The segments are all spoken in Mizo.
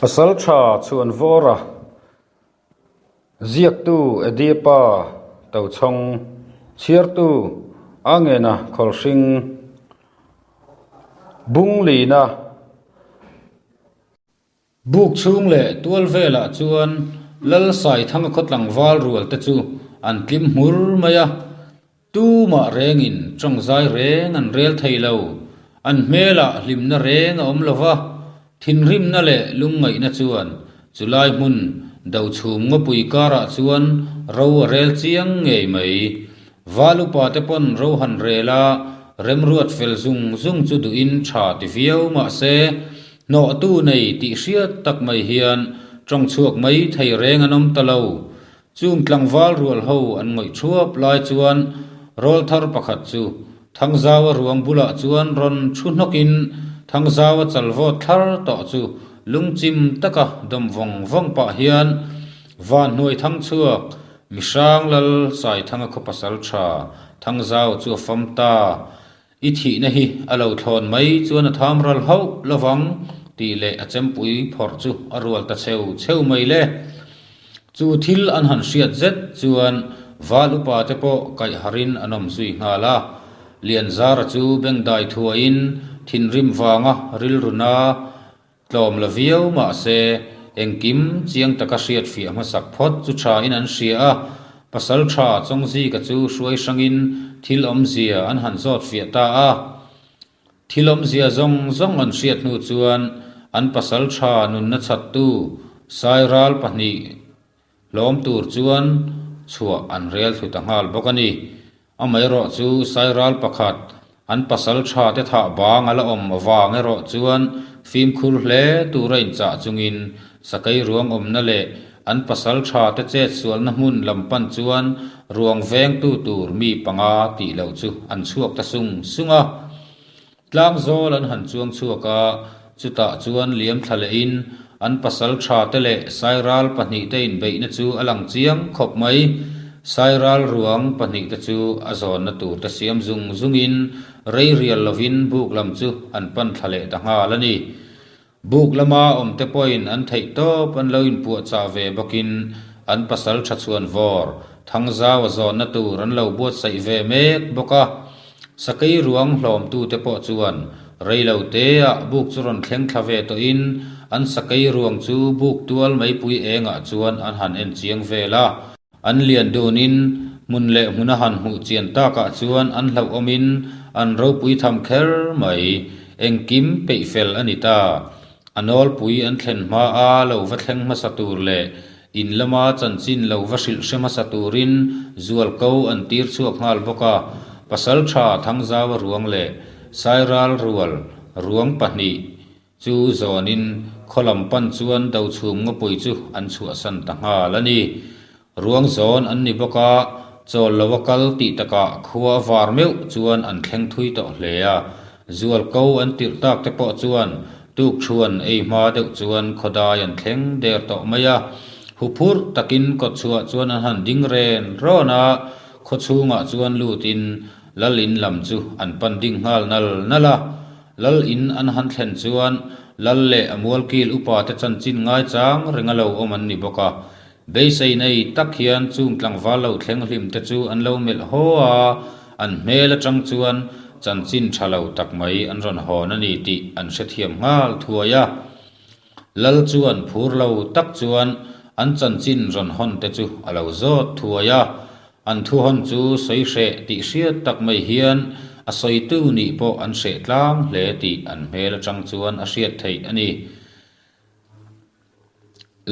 Pasalṭha Chhuanvawra ziaktu Edipa Tochhawng chhiartu Angena Khawlhring Bunglina Buk chhung leh tual velah chuan Lal Saithanga khaw tlangval rual te chu an tlim hmur mai a, tumah rengin tawngzai reng an rel thei lo. An hmelah hlimna reng a awm lo va, thinrimna leh lungngaihna chuan chulai hmun dochhum ngawpui karah chuan ro a rel chiang ngei mai. Val upa te pawn ro han rel a, remruat fel zung zung chu duhin tha ti viau mah se, Hnawhtu nei tih hriat tak mai hian tawng chhuak mai thei reng an awm ta lo. Chung tlangval rual ho an ngawih thuap lai chuan rawlthar pakhat chu Thangzaua ruang bulah chuan rawn thu hnawkin Thangzaua chalvawt thlar tawh chu lungchim taka dawm vawng vawng pah hian Vanhnuai Thangchhuak Mihrang Lal Saithanga khaw pasal tha Thangzaua chu a fam ta. I thihna hi a lo thlawn mai chuan a tham ral hauh lovang tih leh a chempui phawrh chu a rual ta cheu cheu mai le. Chu thil an han hriat zet chuan val upa te pawh kaih harin an awm zui nghal a. Lianzara chu bengdai thuaiin thinrim vanga rilruna Tlawm la viau mah se, engkim chiang taka hriat fiah hmasak phawt chu thain an hria a, pasal tha Chawngzika chu hruai hrangin thil awmzia an han zawt fiah ta a. Thil awmzia zawng zawng an hriat hnu chuan an pasal tha nunna chhattu Sairal pahnih hlawm tur chuan chhuah an rel thlu ta nghal bawk a ni. Amaherawh chu Sairal pakhat an pasal tha te thah bang a la awm avang erawh chuan fimkhur hle tur a inchah chungin sakei ruang awmna leh an pasal tha te chet sualna hmun lam pan chuan ruang vengtu tur mi panga tih loh chu an chhuak ta sung sung a. Tlangzawl an han chuang chhuak a, chutah chuan liam thla lehin an pasal tha te leh Sairal pahnihte inbeihna chu a lang chiang khawp mai. Sairal ruang pahnihte chu a zawnna tur te siam zung zungin rei rial lovin buk lam chu an pan thla leh ta nghal a ni. Buk lama awmte pawhin an theih tawp an lo inpuahchah ve bawkin an pasal tha chhuan vawr Thangzau a zawnna tur an lo buatsaih ve mek bawk a. Sakei ruang hlawmtute pawh chuan rei lo teah buk chu rawn thleng thla ve tawhin an sakei ruang chu buk tual meipui engah chuan an han en chiang vel a. An lian dunin hmun leh hmun a han hmuh chian takah chuan an hlauhawmin an ropui tham kher mai. Engkim peih fel a ni ta. A nawlpui an thlen hma a lo va thleng hmasa tur leh in lama chanchin lo va hrilh hre hmasa turin zualko an tir chhuak nghal bawk a. Pasaltha Thangzaua ruang leh Sairal rual ruang pahnih Chu zawnin khaw lam pan chuan Dochhum ngawpui chu an chhuahsan ta nghal a ni. Ruang zawn an ni bawk a, chawl lo a kal tih takah khua a var meuh chuan an thleng thui tawh hle a. Zual ko an tirh tak te pawh chuan tukthuan ei hma deuh chuan khawdai an thleng der tawh mai a. Huphurh takin kawtchhuah chuan an han ding ren rawn a, khaw chhungah chuan lutin Lal in lam chu an pan ding nghal nal nal a. Lal in an han thlen chuan Lal leh a mualkil upa te chanchin ngaichang reng a lo awm an ni bawk a. Beisei nei tak hian chung tlangval lo thleng hlim te chu an lo melh haw a, an hmel atang chuan chanchin tha lo tak mai an rawn hawn a ni tih an hrethiam nghal thuai a. Lal chuan phur lo tak chuan an chanchin rawn hawn te chu a lo zawt thuai a, an thu hawn chu sawi hreh tih hriat tak mai hian a sawitu nih pawh an hreh tlang hle tih an hmel atang chuan a hriat theih a ni.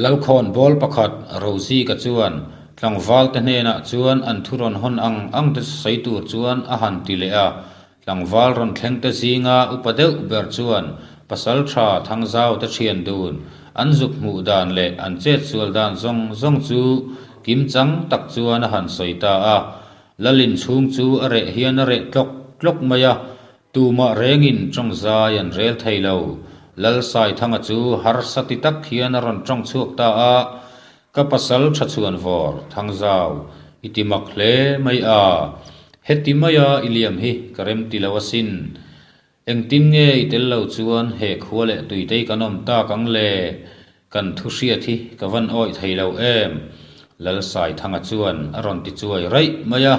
Lalkhawn bawl pakhat Rozika chuan tlangval te hnenah chuan an thu rawn hawn ang ang te sawi tur chuan a han ti leh a, Tlangval rawn thleng te zinga upa deuh ber chuan pasal tha Thangzau te thian dun an zuk hmuh dan leh an chetsual dan zawng zawng chu kimchang tak chuan a han sawi ta a. Lalin chhung chu a reh hian a reh tlawk tlawk mai a, tumah rengin tawngzai an rel thei lo. Lal Saithanga chu harsa ti tak hian a rawn tawng chhuak ta a, Ka pasal tha chhuan vawr, Thangzau, i ti mak hle mai a, heti maia i liam hi ka rem ti lo asin. Engtin nge i tel lo chuan he khua leh tuitei kan awm tak ang le? Kan thu hriat hi ka van awih thei lo em? Lalsaithanga chuan a rawn ti chuai raih mai a.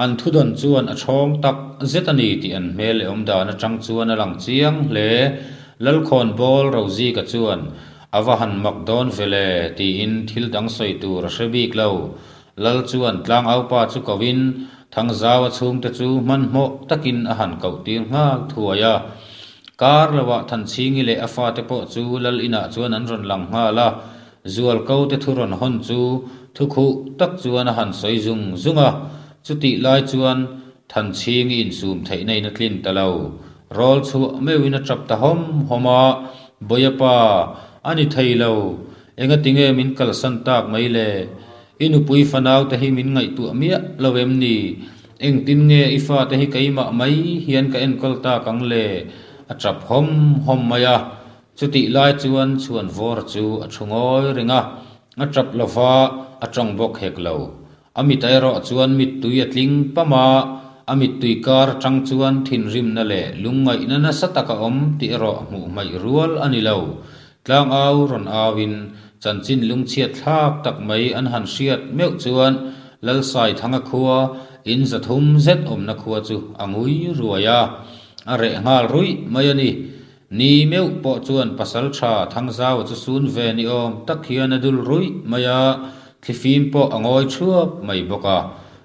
An thudawn chuan a ṭhawng tak zet a ni tih an hmel leh awmdan aṭang chuan a lang chiang hle. Lalkhawnbawl Rozika chuan a va han mak dawn ve le tiin thil dang sawi tur a hre bik lo. Lal chuan tlangaupa chu kohin Thangzaua chhungte chu hmanhmawh takin a han koh tir nghal thuai a. Kar loah Thanchhingi leh a fate pawh chu Lal inah chuan an rawn lang nghal a. Zualko te thu rawn hawn chu thu khuh tak chuan a han sawi zung zung a, chutih lai chuan Thanchhingi insum theihna in a tlin ta lo. Rawl chhuah meuhin a tap ta hawm hawm a, Bawia pa, a ni thei lo, engatinge min kalsan tak mai le? I nupui fanau te hi min ngaihtuah miah lo em ni? Engtin nge i fate hi keimah mai hian ka enkawl tak ang le? A tap hawm hawm mai a. Chutih lai chuan chhuanvawr chu a thu ngawi reng a, a tap lo va, a tawng bawk hek lo. A mit erawh chuan mittui a tling pam a, a mittui kar atang chuan thinrimna leh lungngaihna nasa tak a awm tih erawh hmuh hmaih rual a ni lo. Tlangau rawn auin chanchin lungchhiat thlak tak mai an han hriat meuh chuan Lalsaithanga khua in 300 zet awmna khua chu a ngui ruai a, a reh nghal ruih mai a ni. Ni meuh pawh chuan pasal tha Thangzau chu sun ve ni awm tak hian a dul ruih mai a, thlifim pawh a ngawi thuap mai bawk a.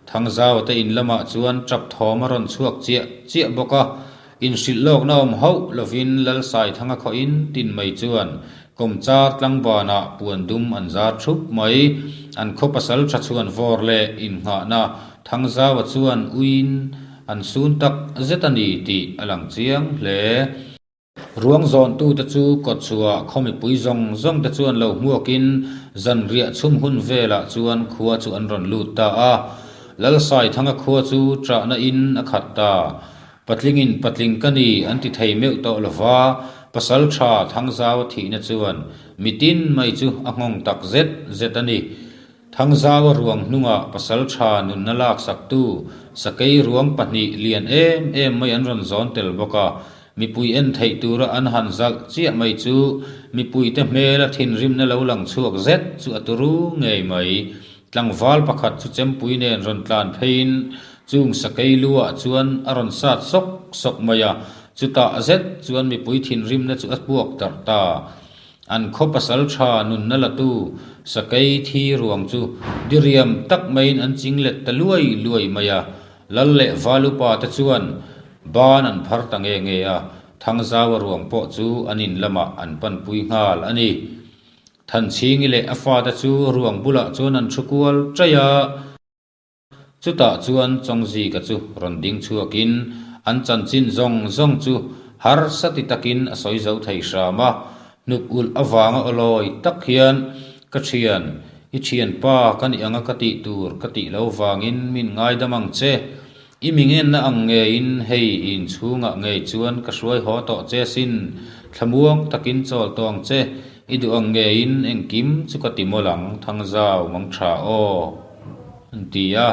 Thangzau te in lamah chuan tap thawm a rawn chhuak chiah chiah bawk a, inhrilh lawkna awm hauh lovin Lalsaithanga khawhin tin mai chuan kawmchar tlangbanah puan dum an zar thup mai. An khaw pasal tha chhuan vawr leh innghahna Thangzaua chuan uiin an sun tak zet a ni tih a lang chiang hle. Ruang zawntute chu kawtchhuah khaw mipui zawng zawng te chuan lo hmuakin zanriah chhum hun velah chuan khua chu an rawn lut ta a. Lalsaithanga khua chu ṭahna in a khat ta. Patlingin patling ka ni an ti thei meuh tawh lova, pasal ṭha Thangzaua thihna chuan mitin mai chu a nghawng tak zet zet a ni. Thangzaua ruang hnungah pasal tha nunna laksaktu sakei ruang pahnih lian em em mai an rawn zawn tel bawk a, mipui en theih tura an han zalh chiah mai chu mipuite hmela thinrimna lo lang chhuak zet chu a turu ngei mai. Tlangval pakhat chu chempui nen rawn tlan pheiin chung sakei luah chuan a rawn sat sawk sawk mai a, chutah zet chuan mipui thinrimna chu a puak darh ta. An khaw pasal tha nunna latu sakei thi ruang chu diriam tak maiin an ching let ta luai luai mai a, Lal leh Valupa te chuan ban an phar ta nge nge a, Thangzaua ruang pawh chu an in lamah an panpui nghal a ni. Thanchhingi leh a fate chu ruang bulah chuan an thu kual chaih a. Chutah chuan Chawngzika chu rawn ding chhuakin an chanchin zawng zawng chu harsa ti takin a sawi zo thei hram a, hnuk ulh avanga awlawi tak hian, Ka thian, i thianpa ka nih anga ka tih tur ka tih lo vangin min ngaidam ang che. I mi ngenna ang ngeiin hei i inchhungah ngei chuan ka hruai haw tawh che sin, thlamuang takin chawl tawh ang che, i duh ang ngeiin engkim chu ka ti mawlh ang, Thangzau mang tha aw. An ti a.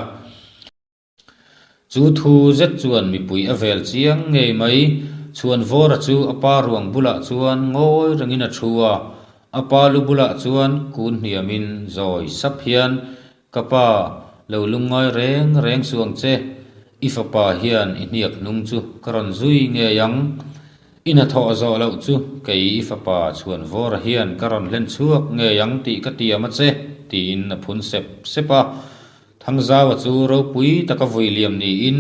Chu thu zet chuan mipui a vel chiang ngei mai. Chhuanvawra chu a pa ruang bulah chuan ngawi rengin a thu a. A pa lu bulah chuan kun hniamin zawi sap hian, Ka pa, lo lungngai reng reng suh ang che. I fapa hian i hniak hnung chu ka rawn zui ngei ang. I hnathawh zawh loh chu kei i fapa Chhuanvawra hian ka rawn hlen chhuak ngei ang tih ka tiam a che, tiin a phun sep sep a. Thangzaua chu ropui taka vui liam niin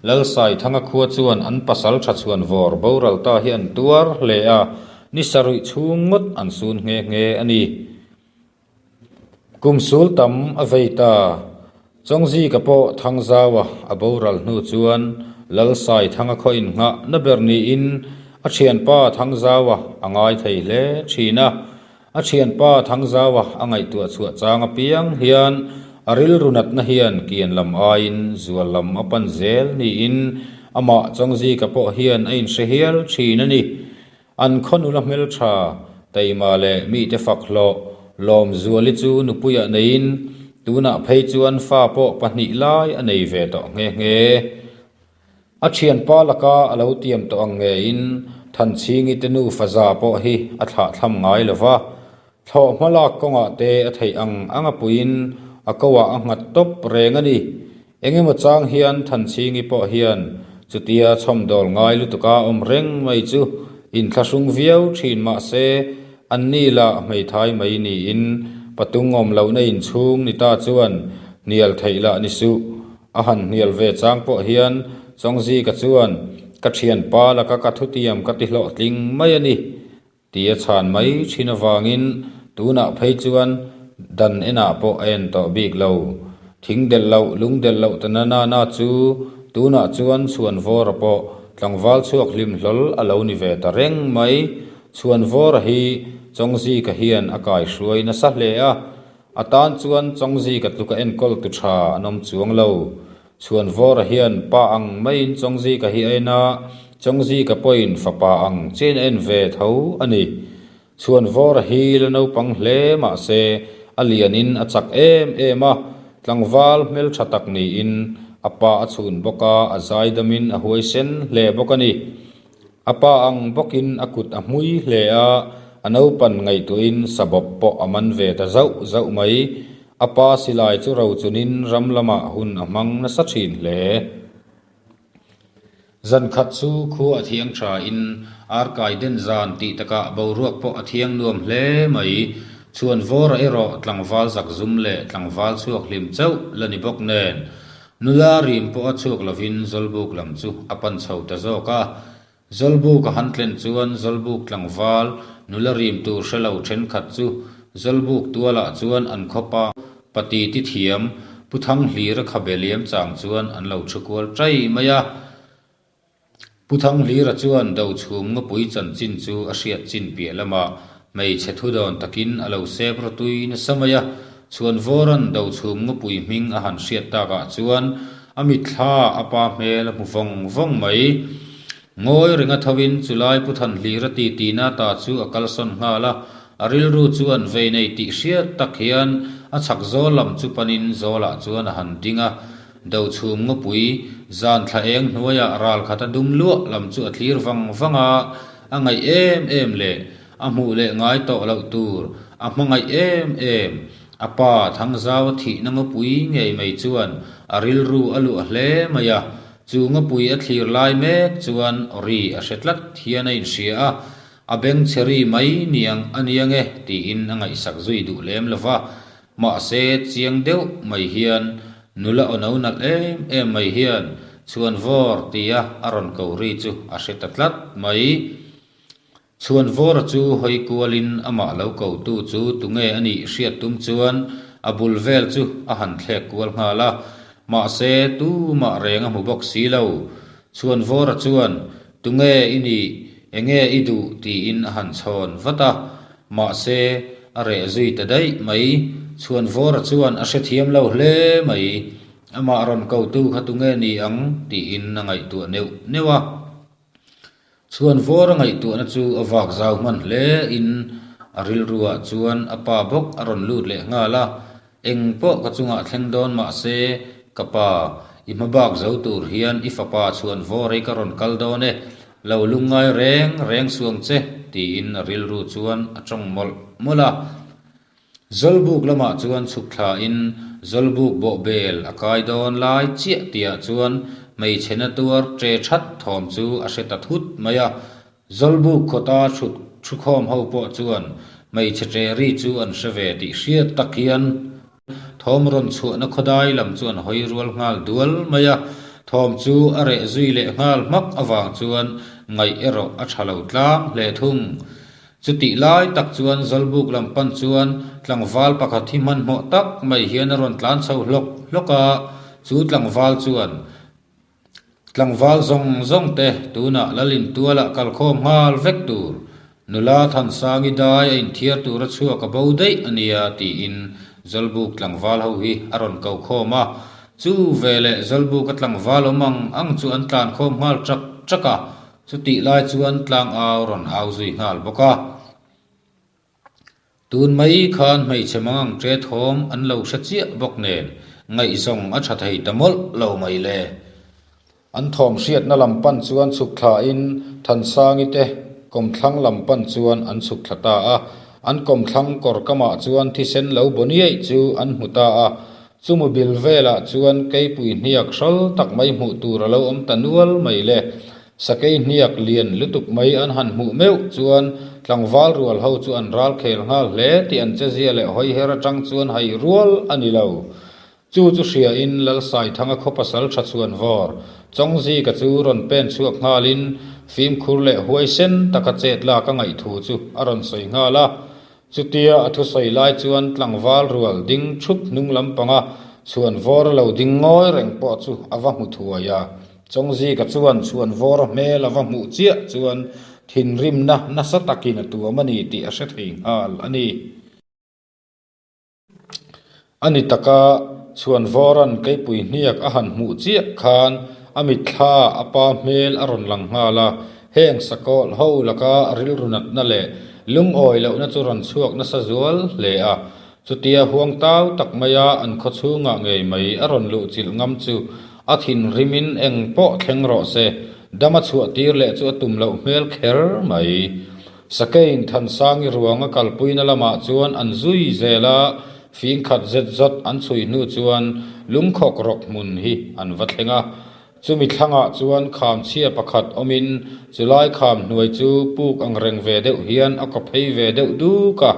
Lalsaithanga khua chuan an pasal tha Chhuanvawr boral ta hi an tuar hle a, ni sarih chhung ngawt an sun nghe nghe a ni. Kum sul tam a vei ta. Chawngzika pawh Thangzaua a boral hnu chuan Lalsaithanga khaw innghah na ber niin a thianpa Thangzaua a ngai thei hle thin a. A thianpa Thangzaua a ngaihtuah chhuah chang apiang hian a rilru natna hian kian lam aiin zual lam a pan zel niin amah Chawngzika pawh hian a inhre hial thin a ni. An khaw nula hmeltha, taima leh mite fak hlawh, Lawmzuali chu nupuiah neiin tunah phei chuan fa pawh pahnih lai a nei ve tawh nghe nghe. A thianpa laka a lo tiam tawh ang ngeiin Thanchhingi te nu Faza pawh hi a thlahthlam ngai lo va. Thlawhhma lak kawngah te a theih ang ang a puiin a koah a nghat tawp reng a ni. Engemaw chang hian Thanchhingi pawh hian chutia chhawmdawl ngai lutuka awm reng mai chu inthlahrung viau thin mah se anni lah hmeithai mai niin patung awm lohna inchhung ni ta chuan hnial theih lah ni suh. A han hnial ve chang pawh hian Chawngzika chuan ka thianpa laka ka thutiam ka ti hlawhtling mai a ni. Ti a chhan mai thin avangin tunah phei chuan dan enah pawh a en tawh bik lo. Thing delh loh, lung delh loh ta na na na chu tunah chuan Chhuanvawra pawh tlangval chhuak hlim hlawl a lo ni ve ta reng mai. Chhuanvawra hi Chawngzika hian a kaihruai nasa hle a, a tan chuan Chawngzika tluka enkawl tu tha an awm chuang lo. Chhuanvawra hian pa ang maiin Chawngzika hi a en a, Chawngzika pawhin fapa ang chiahin a en ve tho a ni. Chhuanvawra hi la naupang hle mah se a lianin a chak em em a, tlangval hmeltha tak niin a pa a chhun bawk a, a zaidamin a huaisen hle bawk a ni. A pa ang bawkin a kut a hmui hle a, a naupan ngaihtuahin sabawp pawh a man ve ta zauh zauh mai. A pa silai chu rochunin ram lamah hun a hmang nasa thin hle. Zan khat chu khua a thiang thain arkai den zan tih takah boruak pawh a thiang nuam hle mai. Chhuanvawra erawh tlangval zakzum leh tlangval chhuak hlim chauh la ni bawk nen Nula rim pawh a chhuak lovin Zawlbuk lam chu a pan chho ta zawk a. Zawlbuk a han tlen chuan Zawlbuk tlangval nula rim tur hre lo thenkhat chu Zawlbuk tualah chuan an khawpa pati ti thiam Pu Thanghlira khabe liam chang chuan an lo thu kual tai mai a. Pu Thanghlira chuan Dochhum ngawpui chanchin chu a hriat chin piah lamah hmeichhe thu dawn takin a lo sep rawtui nasa mai a, Chhuanvawra'n Dochhum ngawpui hming a han hriat takah chuan a mitthla a pa hmel a hmu vawng vawng mai. Ngawi ringa thovin chulai Pu Thanhlira titina ta chu a kalsawn nghal a, a rilru chuan vei nei tih hriat tak hian a chhak zawl lam chu panin zawlah chuan a han ding a, Dochhum ngawpui zan thla eng hnuaiah ral khat a dum luah lam chu a thlir vang vang a, a ngaih em em leh a hmuh leh ngai tawh loh tur a hmangaih em em. A pa Thangzau a thihna ngawpui ngei mai chuan a rilru a luah hle mai a, chu ngawpui a thlir lai mek chuan awri a hre tlat hian a inhria a, a bengchhe ri mai niang a niang e tiin a ngaihsak zui duh lem lo va. Mahse, chiang deuh mai hian nula aw no nalh em em mai hian Chhuanvawr tia a rawn ko ri chu a hre ta tlat mai. Chhuanvawra chu hawi kualin amah lo kotu chu tunge a nih hriat tum chuan a bul vel chu a han thlek kual nghal a. Mahse, tumah reng a hmu bawk si lo. Chhuanvawra chuan, Tunge i nih? Enge i duh? tiin a han chhawn vat a. Mahse, a reh zui ta daih mai. Chhuanvawra chuan a hrethiam lo hle mai. Amah rawn kotu kha tunge ni ang? tiin a ngaihtuah neuh neuh a. Chhuanvawra ngaihtuahna chu a vak zau hman hle in a rilruah chuan a pa bawk a rawn lut leh nghal a. Eng pawh ka chungah thleng dawn mahse, ka pa, i hma bak zo tur hian i fapa Chhuanvawra i ka rawn kal dawn e. Lo lungngai reng reng suang che, tiin a rilru chuan a tawng mawlh mawlh a. Zawlbuk lamah chuan chhuk thlain Zawlbuk bawhbel a kai dawn lai chiah tihah chuan hmeichhe na tuar ṭe that thawm chu a hre ta thut mai a. Zawlbuk khawta thut thukhawm ho pawh chuan hmeichhe ṭe ri chu an hre ve tih hriat tak hian Thawm rawn chhuahna khawdai lam chu an hawi rual nghal dual mai a, thawm chu a reh zui leh nghal hmak avang chuan ngaih erawh a tha lo tlang hle thung. Chutih lai tak chuan Zawlbuk lam pan chuan tlangval pakhat hi hmanhmawh tak mai hian a rawn tlan chho hlawk hlawk a, chu tlangval chuan Tlangval zawng zawng te tunah Lalin tualah kalkhawm nghal vek tur, nula Thansangi dai a inthiar tura chhuak a bo daih a nia tiin Zawlbuk tlangval ho hi a rawn ko khawm a. Chu veleh Zawlbuka tlangval awm ang ang chu an tlan khawm nghal ṭak ṭak a, chutih lai chuan tlangau rawn au zui nghal bawk a. Tun mai khan hmeichhe mangang ṭe thawm an lo hre chiah bawk nen ngaihzawng a ṭha thei ta mawlh lo mai le. An thawm hriatna lam pan chuan chhuk thlain Thansangi te kawmthlang lam pan chuan an chhuk thla ta a. An kawmthlang kawr kamah chuan thisen lo baw niaih chu an hmu ta a. Chumi bil velah chuan keipui hniak hrawl tak mai hmuh tur a lo awm ta nual mai le. Sakei hniak lian lutuk mai an han hmuh meuh chuan tlangval rual ho chu an ral khel nghal hle tih an chezia leh hawiher atang chuan hai rual a ni lo. Chu chu hriain Lalsaithanga khaw pasal tha chhuan vawr Chawngzika chu rawn pen chhuak nghalin fimkhur leh huaisen taka chet lak a ngaih thu chu a rawn sawi nghal a. Chutia a thusawi lai chuan tlangval rual ding thup hnung lampanga chhuan vawr a lo ding ngawi reng pawh chu a va hmu thuai a. Chawngzika chuan chhuan vawr a hmel a va hmuh chiah chuan thinrimna nasa takin a tuam a ni tih a hre thei nghal a ni. A ni taka, Chhuanvawra'n keipui hniak a han hmuh chiah khan a mitthla a pa hmel a rawn lang nghal a, heng sakawlh ho laka rilru natna leh lungawi lohna chu rawn chhuak nasa zual hle a. Chutia huang tau tak maia an khaw chhungah ngei mai a rawn luh chilh ngam chu a thinrimin eng pawh thleng rawh se, dam a chhuah tir leh chu a tum loh hmel kher mai. Sakein Thansangi ruanga kalpuina lamah chuan an zui zel a, fing khat zet zawt an chhui hnu chuan lungkhawk rawk hmun hi an va thleng a. Chumi thlangah chuan kham chhia pakhat awmin chulai kham hnuai chu puk ang reng ve deuh hian a kaw phei ve deuh duk a.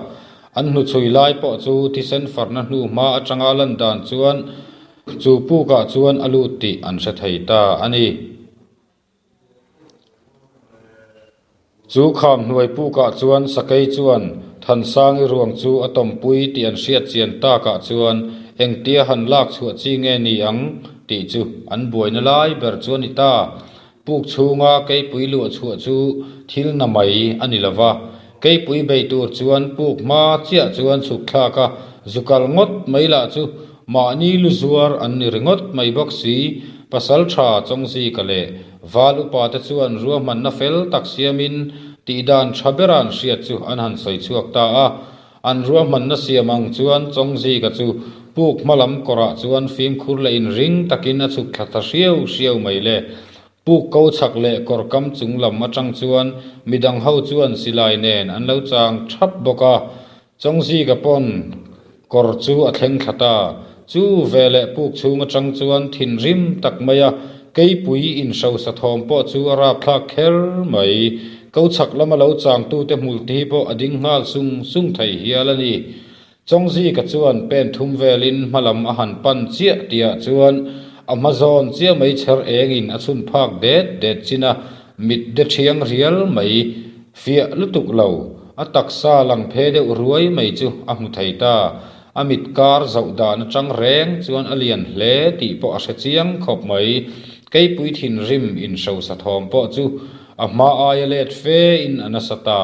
An hnuchhui lai pawh chu thisen farna hnu hma atanga lan dan chuan chu pukah chuan a lut tih an hre thei ta a ni. Chu kham hnuai pukah chuan sakei chuan Thansangi ruang chu a tawmpui tih an hriat chian takah chuan engtia han lak chhuah chi nge ni ang tih chu an buaina lai ber chu a ni ta. Puk chhunga keipui luah chhuah chu thil na mai a ni lova, keipui bei tur chuan puk hma chiah chuan chhuk thlak a, zu kal ngawt mai lah chu Mahni lu zuar an ni ringawt mai bawk si, pasal tha Chawngzika leh Val upa te chuan ruahmanna fel tak siamin tihdan tha bera an hriat chu an han sawi chhuak ta a. An ruahmanna siam ang chuan Chawngzika chu puk hma lam kawrah chuan fimkhur leh inring takin a chhuk thla ta hriau hriau mai le. Puk ko chhak leh kawr kam chung lam atang chuan midang ho chuan silai nen an lo chang thap bawk a. Chawngzika pawn kawr chu a thleng thla ta. Chu veleh puk chhung atang chuan thinrim tak mai a keipui inhrosa thawm pawh chu a rapthlak kher mai. Ko chhak lama lo changtute hmulthi pawh a ding nghal sung sung thei hial a ni. Chawngzika chuan pen thum velin hmalam a han pan chiah tihah chuan a hma zawn chiah mai chher engin a chhun phak det det chin a, mit de thiang rial mai Fiah lutuk lo, a taksa lang phe deuh ruai mai chu a hmu thei ta. A mit kar zoh dan atang reng chuan a lian hle tih pawh a hre chiang khawp mai. Keipui thinrim inhrosa thawm pawh chu a hma aia let fe in a nasa ta.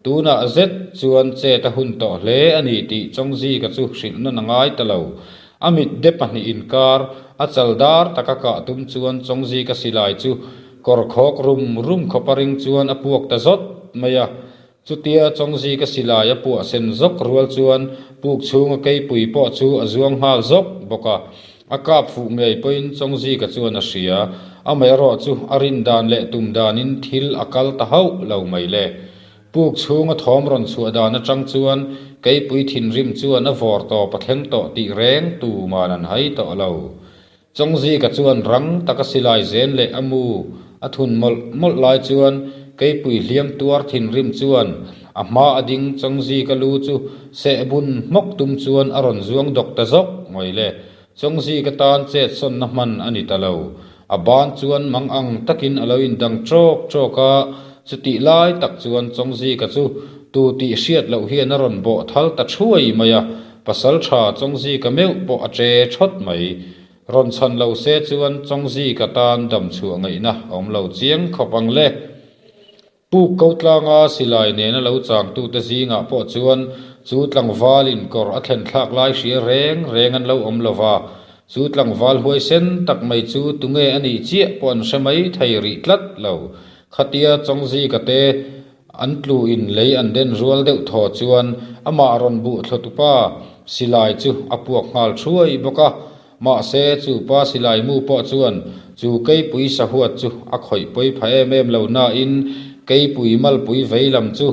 Tunah zet chuan chet a hun tawh hle a ni tih Chawngzika chu hrilh nawn a ngai ta lo. A mit de pahnih inkar a chal dar taka kah tum chuan Chawngzika silai chu Kawr khawk rum rum khawp a ring chuan a puak ta zawt mai a. Chutia Chawngzika silai a puah sen zawk rual chuan puk chhunga keipui pawh chu a zuang nghal zawk bawk a. A kap fuh ngei pawhin Chawngzika chuan a hria. Amaherawh chu a rin dan leh tum danin thil a kal ta hauh lo mai le. Puk chhunga thawm rawn chhuah dan atang chuan keipui thinrim chuan a vawr tawp a thleng tawh tih reng tuman an hai tawh lo. Chawngzika chuan rang taka silai zen leh a mu a thun mawlh mawlh lai chuan keipui hliam tuar thinrim chuan a hma a ding Chawngzika lu chu seh bun hmawk tum chuan a rawn zuang dawk ta zawk mai le. Chawngzika tan chet sawnna hman a ni ta lo. A ban chuan mang ang takin a lo indang ṭawk ṭawk a, chutih lai tak chuan Chawngzika chu tu tih hriat loh hian a rawn bawh thal ta ṭhuai mai a, Pasalṭha Chawngzika meuh pawh a ṭe ṭhawt mai. Rawn chhan lo se chuan Chawngzika tan dam chhuah ngaihna a awm lo chiang khawp ang le. Puk ko tlanga silai nena lo changtute zingah pawh chuan chu tlangvalin kawr a thlen thlak lai hria reng reng an lo awm lo va, chu tlangval huaisen tak mai chu tunge a nih chiah pawh an hre mai thei rih tlat lo. Khatia Chawngzika te An tlu in lei an den rual deuh thaw chuan amah rawn buh thlawtupa silai chu a puak nghal thuai bawk a. Mahse, chu pa silai mu pawh chuan chu keipui sahuat chu a khawih pawi pha em em lo nain Keipui malpui vei lam chu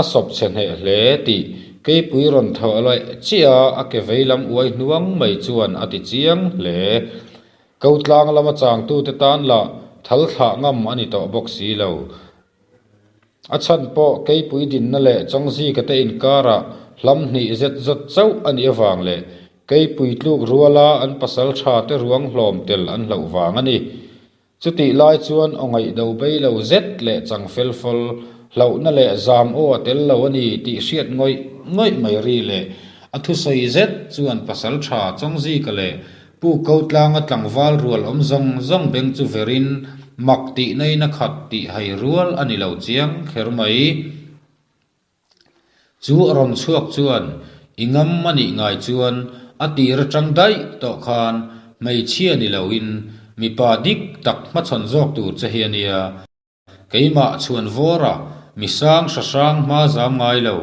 a sawp chhe hneh hle tih Keipui rawn thaw leh chiah a, a ke vei lam uai hnuang mai chuan a ti chiang hle. Ko tlang lama changtute tan lah thal thlah ngam a ni tawh bawk si lo. A chhan pawh Keipui dinna leh Chawngzika te inkarah hlam hnih zet zawt chauh a nih avang leh Keipui tluk ruala an pasal tha te ruang hlawm tel an hlauh vang a ni. Chutih lai chuan aw ngaihdo bei lo zet leh chang fel fawl, hlauhna leh zam aw a tel lo a ni tih hriat ngawih ngawih mai ri leh a thusawi zet chuan pasal tha Chawngzika leh Pu Kotlanga tlangval rual awm zawng zawng beng chu verin mak tihna in a khat tih hai rual a ni lo chiang kher mai. Chu a rawn chhuak chuan i ngam a nih ngai chuan a tir atang daih tawh khan hmeichhia ni loin mipa dik tak hmachhawn zawk tur che hi a nia. Keimah chhuan vawra misang hrahrang hma zam ngai lo,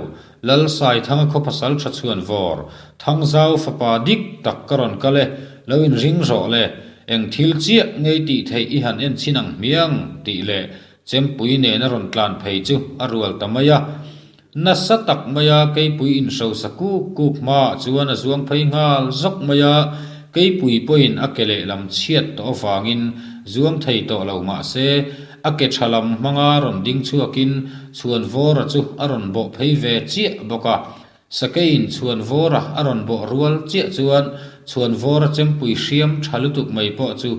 Lal Saithanga khaw pasal tha chhuan vawr, Thangzau fapa dik tak ka rawn kal e, lo inring rawh le, eng thil chiah ngei tih theih i han en chhin ang hmiang tih leh Chempui nena rawn tlan phei chu a rual ta mai a. Nasa tak maia keipui inhrosa kuk kuk hmaah chuan a zuang phei nghal zawk mai a, keipui pawhin a ke lehlam chhiat tawh avangin zuang thei tawh lo mah se, a ke tha lam hmanga rawn ding chhuakin Chhuanvawra chu a rawn bawh phei ve chiah bawk a. Sakeiin Chhuanvawra a rawn bawh rual chiah chuan Chhuanvawra chempui hriam tha lutuk mai pawh chu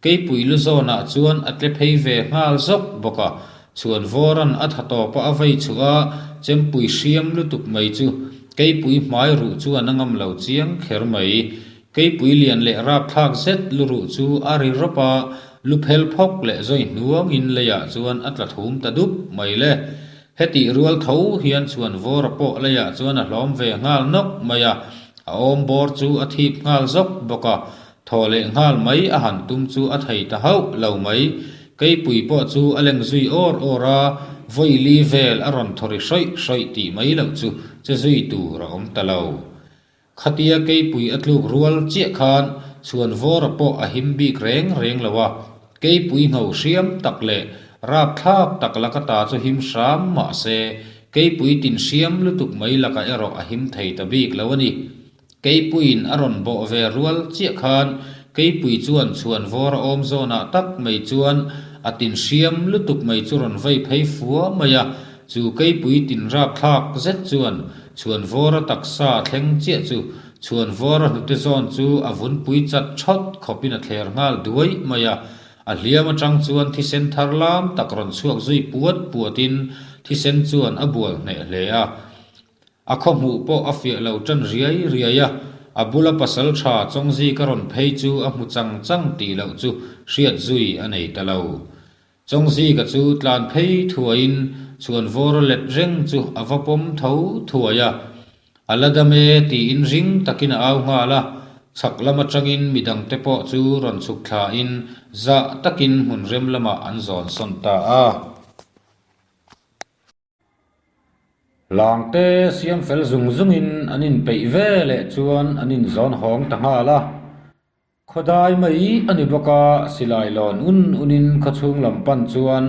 keipui lu zawnah chuan a tle phei ve nghal zawk bawk a. Chhuanvawra'n a tha tawpa a vei chhuah a, chempui hriam lutuk mai chu keipui hmai ruh chuan a ngam lo chiang kher mai. Keipui lian leh rapthlak zet lu ruh chu a ri rawp a, lu phel phawk leh zawi hnuangin leiah chuan a tla thum ta dup mai le. Hetih rual tho hian Chhuanvawra pawh leiah chuan a hlawm ve nghal nawk mai a, a awm bawr chu a thip nghal zawk bawk a, thaw leh nghal mai a han tum chu a thei ta hauh lo mai. Keipui pawh chu a leng zui awr awr a, vawi li vel a rawn thaw ri hrawih hrawih tih mai loh chu che zui tur a awm ta lo. Khatia keipui a tluk rual chiah khan Chhuanvawra pawh a him bik reng reng lo a, keipui ngho hriam tak leh rapthlak tak laka ta chu him hram mah se, keipui tin hriam lutuk mai laka erawh a him thei ta bik lo a ni. Keipuiin a rawn bawh ve rual chiah khan keipui chuan Chhuanvawra awm zawnah tak mai chuan a tin hriam lutuk mai chu rawn vei phei fua mai a, Chu keipui tin rapthlak zet chuan Chhuanvawra taksa a thleng chiah chu Chhuanvawra hnute zawn chu a vunpui chat thawt khawpin a thler nghal duai mai a. A hliam atang chuan thisen thar lam tak rawn chhuak zui puat puatin thisen chuan a bual hneh hle a. A khaw hmuh pawh a fiah lo tan riai riai a, a bula pasal tha Chawngzika rawn phei chu a hmu chang chang tih loh chu hriat zui a nei ta lo. Chawngzika chu tlan phei thuaiin Chhuanvawra let reng chu a va pawm tho thuai a, A la dam e tiin ring takin a au nghal a, chhak lam atangin midangte pawh chu rawn chhuk thlain zah takin hmun rem lamah an zawn sawn ta a. Langte siam fel zung zungin an inpeih ve leh chuan an inzawn hawng ta nghal a. Khawdai mai a ni bawk a, silai lawn un unin khawchhung lam pan chuan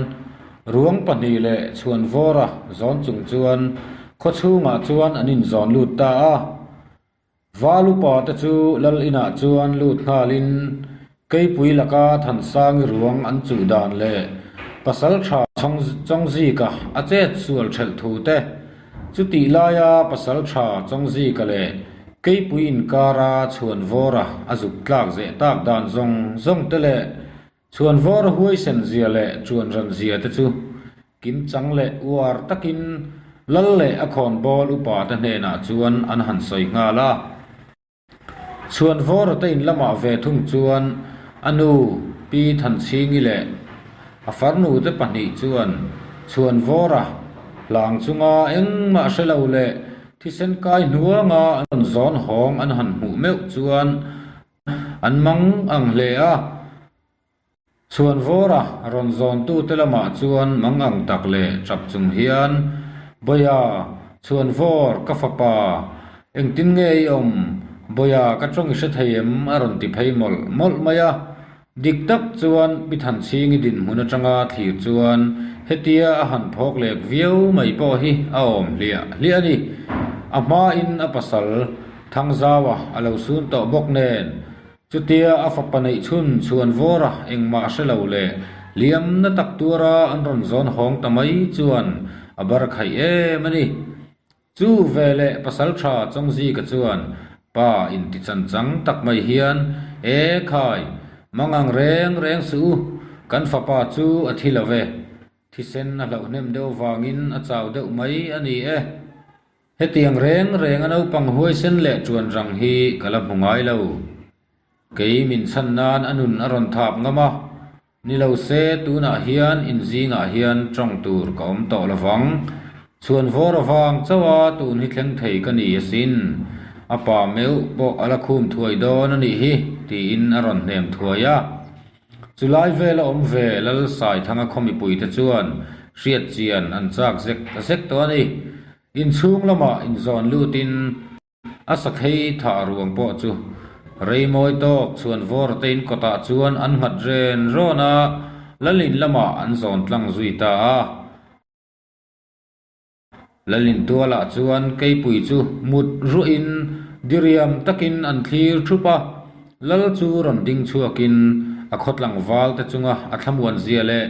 ruang pahnih leh chhuanvawra zawn chung chuan khawchhungah chuan an inzawn lut ta a. Val upa te chu lal inah chuan lut nghalin Keipui laka Thansangi ruang an chuh dan leh Pasaltha Chawngzika a chet sual thelh thu te, chutih laia Pasaltha Chawngzika leh Keipui inkara Chhuanvawra a zuk tlak zeh tak dan zawng zawng te leh Chhuanvawra huaisen zia leh chuanran zia te chu kimchang leh uar takin lal leh a khawnbawl upa te hnenah chuan an han sawi nghal a. Chhuanvawra te in lamah ve thung chuan a nu Pi Thanchhingi leh a farnu te pahnih chuan Chhuanvawra hlang chunga engmah hre lo leh thisen kai hnuanga an rawn zawn hawng an han hmuh meuh chuan An mang ang hle a, Chhuanvawra rawn zawntute lamah chuan mang ang tak leh tap chung hian, Bawia, Chhuanvawr, ka fapa, engtin nge i awm? Bawia, ka tawng i hre thei em? a rawn ti phei mawlh mawlh mai a. Dik tak chuan Pi Thanchhingi dinhmun atanga thlir chuan hetia a han phawk lek viau mai pawh hi a awm hliah hliah a ni. A hmain a pasal Thangzaua a lo sun tawh bawk nen chutia a fapa neih chhun chhuan vawra engmah hre lo leh hliamna tak tuara an rawn zawn hawng ta mai chuan a bar khaih em a ni. Chu veleh Pasalṭha Chawngzika chuan pa inti chanchang tak mai hian, E khai, mangang reng reng suh u, kan fapa chu a thi lo ve. Thisen a hlauh hnem deuh vangin a chau deuh mai a ni e. Hetiang reng reng a naupang huaisen leh ṭuan rang hi ka la hmu ngai lo. Kei min chhan nan a nun a rawn thap ngam a, Ni lo se, tunah hian in zingah hian tawng tur ka awm tawh lovang. Chhuan vawr avang chauh a tun hi thleng thei ka ni asin. A pa meuh pawh a la khum thuai dawn a nih hi, tiin a rawn hnem thuai a. Chulai vela awm ve Lal Saithanga khaw mipuite chuan hriat chian an chak zek zek tawh a ni. Inchhung lamah inzawn lutin. A sakhei thah ruang pawh chu rei mawi tawk chhuan vawr te in kawtah chuan an nghat ren rawn a, Lalin lamah an zawn tlang zui ta a. Lalin tualah chuan keipui chu mut ruahin diriam takin an thlir thup a, Lal chu rawn ding chhuakin a khaw tlangval te chunga a thlamuan zia leh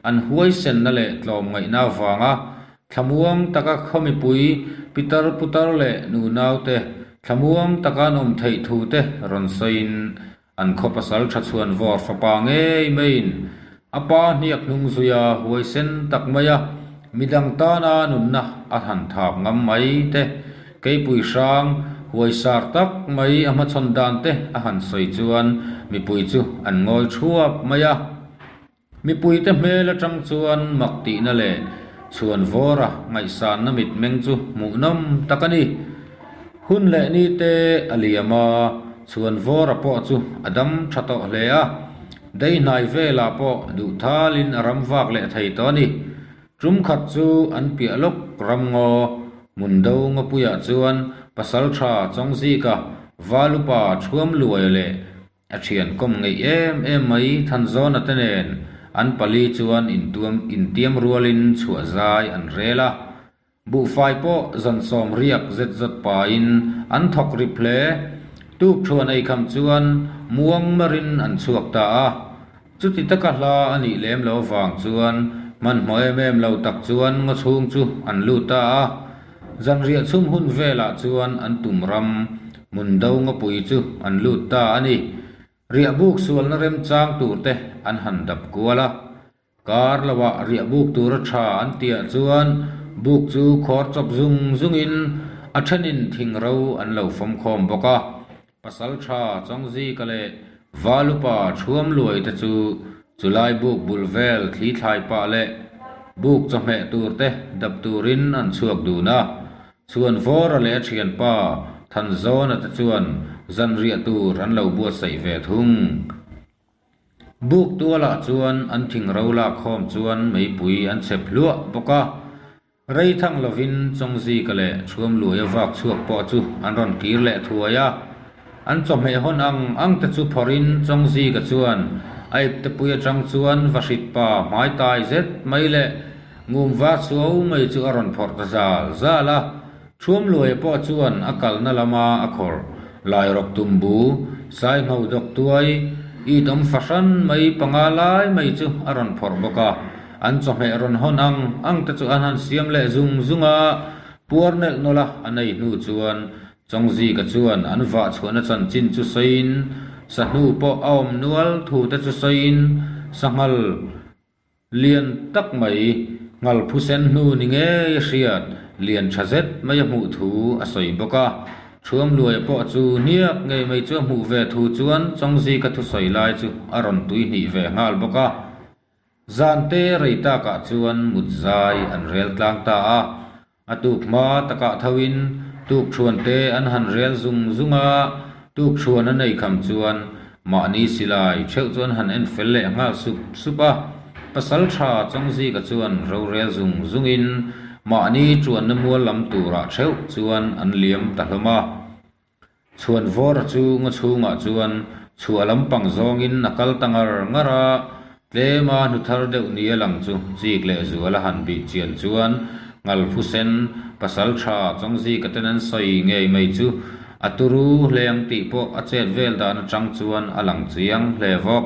an huaisenna leh tlawmngaihna avanga Thlamuang taka khaw mipui, pitar putar leh nunaute thlamuang taka an awm theih thu te rawn sawiin an khaw pasal tha chhuan vawr fapa ngei maiin a pa hniak hnung zuia huaisen tak maia midang tana nunna a han thap ngam mai te, keipui hrang huaisar tak mai a hmachhawn dan te a han sawi chuan mipui chu an ngawi thuap mai a. Mipuite hmel atang chuan mak tihna leh chhuan vawra ngaihsanna mitmeng chu hmuhnawm tak a ni. Hun leh ni te a liam a, chhuan vawra pawh chu a dam tha tawh hle a, deihnai velah pawh duhthalin a ram vak leh thei tawh a ni. Tum khat chu an piah lawk ramngaw hmun do ngawpuiah chuan Pasaltha Chawngzika, Valupa Thuamluaia leh A thian kawm ngeih em em mai Thanzawna te nen an pali chuan intuam intiam rualin chhuah zai an rel a. Buhfai pawh zan sawm riak zet zawt pahin an thawk rip hle. Tuk thuan ei kham chuan muang marin an chhuak ta a. Chuti taka hla a nih lem lo vang chuan hmanhmawh em em lo tak chuan ngaw chhung chu an lut ta a. Zanriah chhum hun velah chuan an tum ram hmun do ngawpui chu an lut ta a ni. Riahbuk sualna remchang tur te an han dap kual a. Kar loah riahbuk tura tha an tiah chuan buk chu khawr chawp zung zungin a thenin thing ro an lo fawmkhawm bawk a. Pasaltha Chawngzika leh Valupa Thuamluai te chu chulai buk bul vel thli thlai pah leh buk chawhmeh tur te dap turin an chhuak dun a. Chhuanvawra leh a thianpa Thanzawna te chuan zanriah tur an lo buatsaih ve thung. Buk tualah chuan an thing ro lak khawm chuan meipui an chhep hluah bawk a. Rei thang lovin Chawngzika leh Thuamluaia vak chhuak pawh chu an rawn kir leh thuai a. An chawhmeh hawn ang ang te chu phawrhin Chawngzika chuan a iptepui atang chuan vahrit pa hmai tai zet mai leh ngum var suau mai chu a rawn phawrh ta zal zal a. Thuamluaia pawh chuan a kalna lama a khawrh Lairawk tumbu, Saingho dawk tuai, it awm fahran mai panga lai mai chu a rawn phawrh bawk a. An chawhmeh rawn hawn ang ang te chu an han siam leh zung zung a, puar nelh nawlh a a nei hnu chuan Chawngzika chuan an vah chhuahna chanchin chu sawiin, sahnu pawh a awm nual thu te chu sawiin sanghal lian tak mai nghal phusen hnu ni ngei a hriat lian tha zet mai a hmuh thu a sawi bawk a. Thuamluaia pawh chu hniak ngei mai chu a hmuh ve thu chuan Chawngzika thusawi lai chu a rawn tuihnih ve nghal bawk a. Zante rei takah chuan mut zai an rel tlang ta a, a tuk hma takah thoin tuk thuante an han rel zung zung a, tuk thuan an ei kham chuan mahni silai theuh chu an han en fel leh nghal sup sup a, pasal tha Chawngzika chuan rorel zung zungin mahni tuanna mual lam turah theuh chuan an liam ta hlawm a. Chhuanvawra chu ngaw chhungah chuan Chhuah lampang zawngin a kal ta ngar ngar a, tlema hnu thar deuh nia lang chu chik leh zual a han bih chian chuan Ngalphusen pasal tha Chawngzika ten an sawi ngei mai chu a turu hle ang tih pawh a chet vel dan atang chuan a lang chiang hle vawk.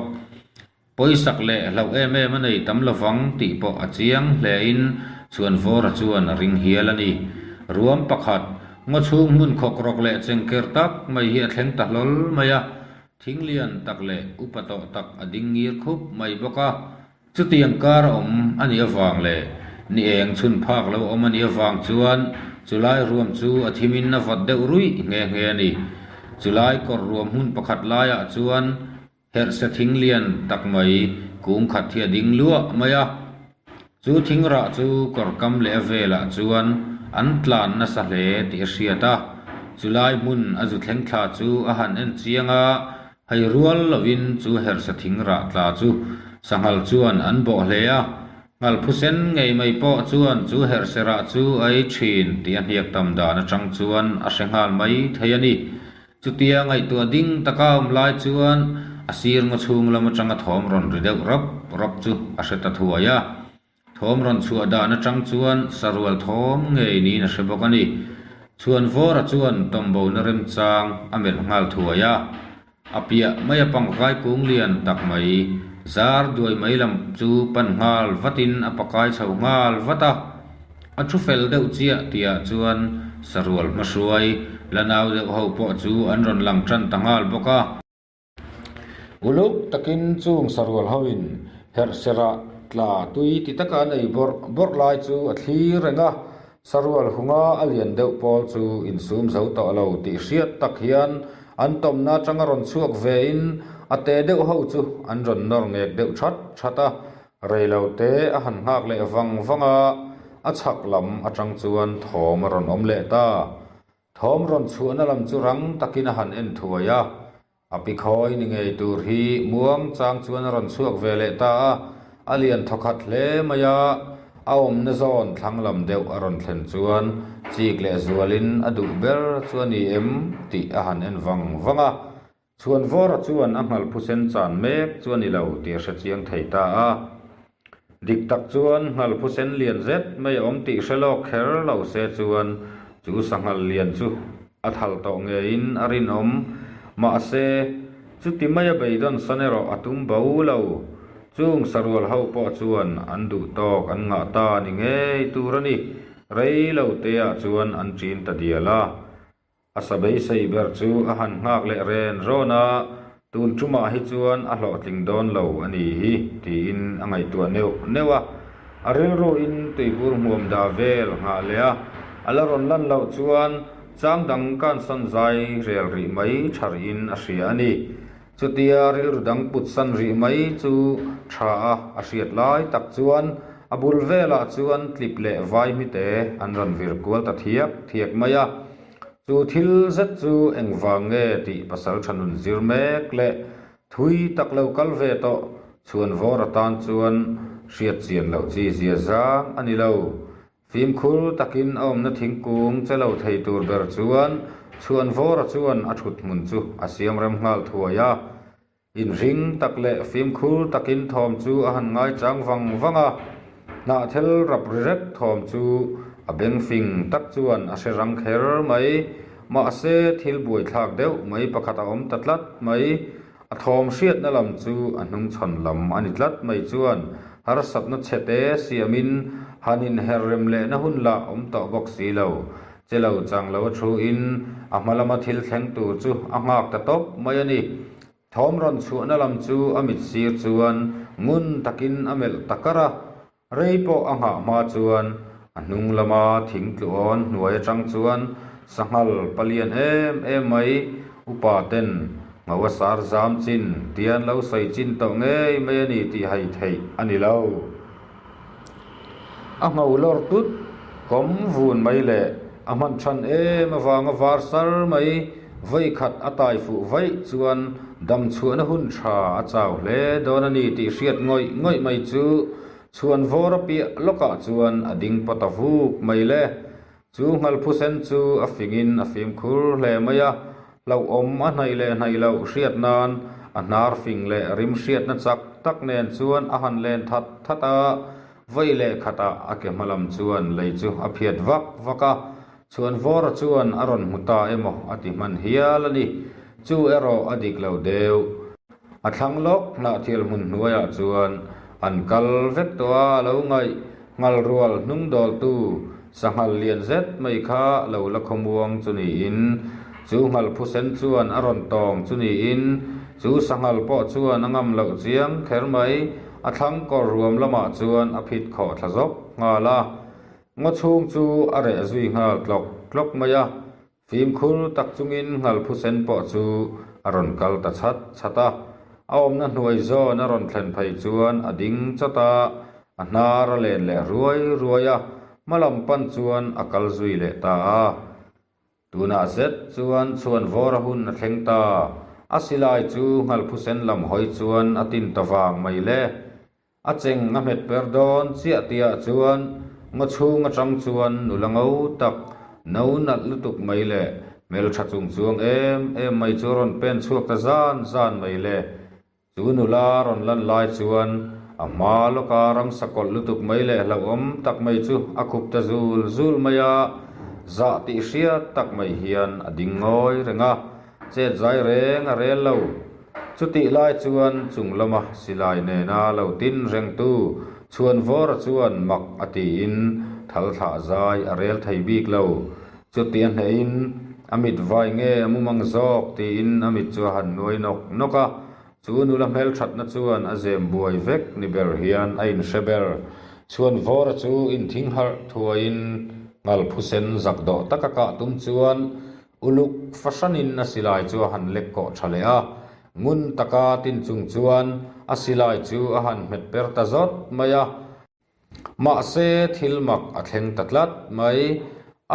Pawisak leh hlauh em em a nei tam lovang tih pawh a chiang hle in Chhuanvawra chuan a ring hial a ni. Ruam pakhat, ngaw chhung hmun khawk rawk leh chengker tak mai hi a thleng ta hlawl mai a, thing lian tak leh upa tawh tak a ding ngir khup mai bawk a. Chutiang kar a awm a nih avang leh ni eng chhun phak lo awm a nih avang chuan chulai ruam chu a thim in a vawt deuh ruih nghe nghe a ni. Chulai kawr ruam hmun pakhat laiah chuan Herhse thing lian tak mai kung khat hi a ding luah mai a, chu thing rah chu kawr kam leh a velah chuan an tlan nasa hle tih a hriat a, chulai hmun a zu thleng thla chu a han en chiang a, hei rual lovin chu herhse thing rah tla chu sanghal chuan an bawh hle a, nghalphusen ngei mai pawh chuan chu herhse rah chu a ei thin tih a hniak tam dan atang chuan a hre nghal mai thei a ni. Chutia ngaihtuah ding taka awm lai chuan a sir ngaw chhung lam atanga thawm rawn ri deuh rawp rawp chu a hre ta thuai a. Thawm rawn chhuah dan atang chuan sarual thawm ngei niin a hre bawk a ni. Chhuanvawra chuan tawmbona remchang a melh nghal thuai a. A piah mai a pangkai kung lian tak mai zar duai mai lam chu pan nghal vatin a pakai chho nghal vat a. A thu fel deuh chiah tihah chuan sarual hmahruai la nau deuh ho pawh chu an rawn lang tan ta nghal bawk a. Uluk takin chung sarual hoin herh serah tla tui ti taka an ei bawrh bawrh lai chu a thlir reng a, sarual hunga a lian deuh pawl chu insum zo tawh lo tih hriat tak hian an tawmna atanga rawn chhuak vein a te deuh ho chu an rawn nawr ngek deuh that that a. Rei lo te a han nghak leh vang vang a, a chhak lam atang chuan thawm a rawn awm leh ta. Thawm rawn chhuahna lam chu rang takin a han en thuai a, a pi khawi ni ngei tur hi muang chang chuan a rawn chhuak ve leh ta a, a lian thawkhat hle mai a, a awmna zawn thlang lam deuh a rawn thlen chuan chik leh zualin a duh ber chu a ni em tih a han en vang vang a. Chhuanvawra chuan a nghalphusen chan mek chu a ni lo tih a hre chiang thei ta a. Dik tak chuan nghalphusen lian zet mai a awm tih hre lawk kher lo se chuan chu sanghal lian chu a thal tawh ngeiin a rinawm. Mahse, chuti maia beidawn san erawh a tum bo lo. Chung sarual ho pawh chuan an duh tawk an ngah ta ni ngei tur a ni. Rei lo teah chuan an ṭin ta dial a. A sa beisei ber chu a han nghak leh ren rawn a, tun tumah hi chuan a hlawhtling dawn lo a ni hi tiin a ngaihtuah neuh neuh a. A rilruin tuibur hmuam dah vel nghah leh a, a la rawn lan loh chuan chang dang kansan zai rel rih mai tha rihin a hria a ni. Chutia rilru dang put san rih mai chu tha a a hriat lai tak chuan a bul velah chuan tlip leh vai hmite an rawn vir kual ta thiak thiak mai a. Chu thil zet chu engvang nge tih pasal tha nun zir mek leh thui tak lo kal ve tawh chhuanvawr atan chuan hriat chian loh chi zia zang a ni lo. Fimkhur takin a awmna thingkung che lo thei tur ber chuan Chhuanvawra chuan a thut hmun chu a siam rem nghal thuai a. Inhring tak leh fimkhur takin thawm chu a han ngaichang vang vang a, hnahthel rap ri rek thawm chu a beng fing tak chuan a hre rang kher mai. Mahse, thil buaithlak deuh mai pakhat a awm ta tlat mai. A thawm hriatna lam chu a hnungchhawn lam a ni tlat mai chuan harsatna chhete siamin han inher rem lehna hun lah awm tawh bawk si lo. Che lo chang lo a thuin a hma lama thil thleng tur chu a nghak ta tawp mai a ni. Thawm rawn chhuahna lam chu a mit sir chuan ngun takin a melh ta kar a. Rei pawh a nghah hma chuan a hnung lama thing tluawn hnuai atang chuan sanghal palian em em mai upa ten ngau a sar zam chin tian lo sawi chin tawh ngei mai a ni tih hai theih a ni lo. A ngho lawr tut kawm vun mai leh a hman than em avanga var sar mai vawi khat a tai fuh vaih chuan dam chhuahna hun tha a chau hle dawn a ni tih hriat ngawih ngawih mai chu chhuanvawr a piah lawkah chuan a ding pawt a vuk mai le. Chu nghalphusen chu a fingin a fimkhur hle mai a, hlauhawm a hnaih leh hnaih loh hriat nan A hnar fing leh rim hriatna chak tak nen chuan a han len that that a, vawi leh khatah a ke hma lam chuan lei chu a phiat vak vak a, Chhuanvawra chuan a rawn hmu ta emaw a ti hman hial a ni. Chu erawh a dik lo deuh. A thlang lawk hnah thial hmun hnuaiah chuan an kal vek tawh a, a lo ngaih nghal rual hnung dawltu sanghal lian zet mai kha lo la khawmuang chu niin, chu nghal phusen chuan a rawn tawng chu niin, chu sanghal pawh chuan a ngam loh chiang kher mai, a thlang kawr ruam lamah chuan a phit khawh thla zawk nghal a. Ngaw chhung chu a reh zui nghal tlawk tlawk mai a, fimkhur tak chungin nghal phusen pawh chu a rawn kal ta chhat chhat a. A awmna hnuai zawn a rawn thlen phei chuan a ding chawt a, a hnar a len leh ruai ruai a, hma lam pan chuan a kal zui leh ta a. Tunah zet chuan chhuanvawr a hun a thleng ta. A silai chu nghalphusen lam hawi chuan a tin ta vang mai le. A cheng a hmet per dawn chiah tihah chuan ngaw chhung atang chuan nula ngo tak, no nalh lutuk mai leh hmeltha chung chuang em em mai chu a rawn pen chhuak ta zan zan mai le. Chu nula rawn lan lai chuan a hma lawka ramsa kawlh lutuk mai leh hlauhawm tak mai chu a khup ta zul zul mai a, zah tih hriat tak mai hian a ding ngawi reng a, chet zai reng a rel lo. Chutih lai chuan chung lama silai nena lo tin rengtu Chhuanvawra chuan mak a tiin thal thlah zai a rel thei bik lo. Chuti a hnehin a mit vai nge a mumang zawk tiin a mit chu a han nuai nawk nawk a, chu nula hmelthatna chuan a zem buai vek ni ber hian a inhre ber. Chhuanvawra chu inthing harh thuaiin ngalphusen zak dawh taka kah tum chuan uluk fahranin a silai chu a han lek kawh tha leh a, ngun taka tin chung chuan a silai chu a han hmet per ta zawt mai a. Mahse, thil mak a thleng ta tlat mai.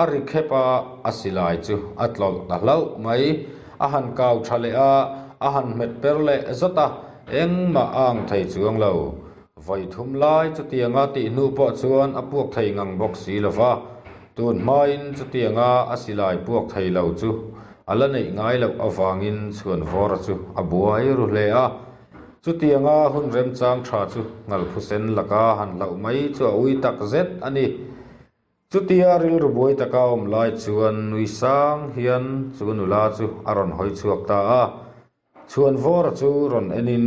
A ri khep a, a silai chu a tlawlh ta hlauh mai. A han kau tha leh a, a han hmet per leh zawt a, engmah a ang thei chuang lo. Vawi thum lai chutianga tih hnu pawh chuan a puak thei ngang bawk si lo va. Tun hmain chutianga a silai puak thei lo chu a la neih ngai loh avangin chhuanvawra chu a buai ru hle a. Chutianga hun remchang tha chu Ngalphusen laka han hlauh mai chu a ui tak zet a ni. Chutia rilru buai taka awm lai chuan nui sang hian chu nula chu a rawn hawi chhuak ta a. Chhuanvawra chu rawn enin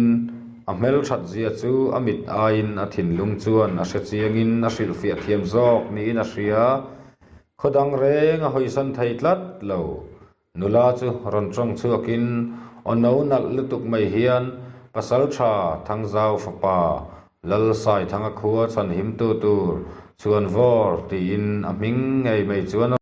a hmelthat zia chu a mit aiin a thinlung chuan a hre chiangin a hrilhfiah thiam zawk niin a hria. Khaw dang reng a hawisan thei tlat lo. Nula chu rawn tawng chhuakin aw no nalh lutuk mai hian Pasaltha Thangzau fapa Lalsaithanga khua chhanhimtu tur Chhuanvawr tiin a hming ngei mai chuan.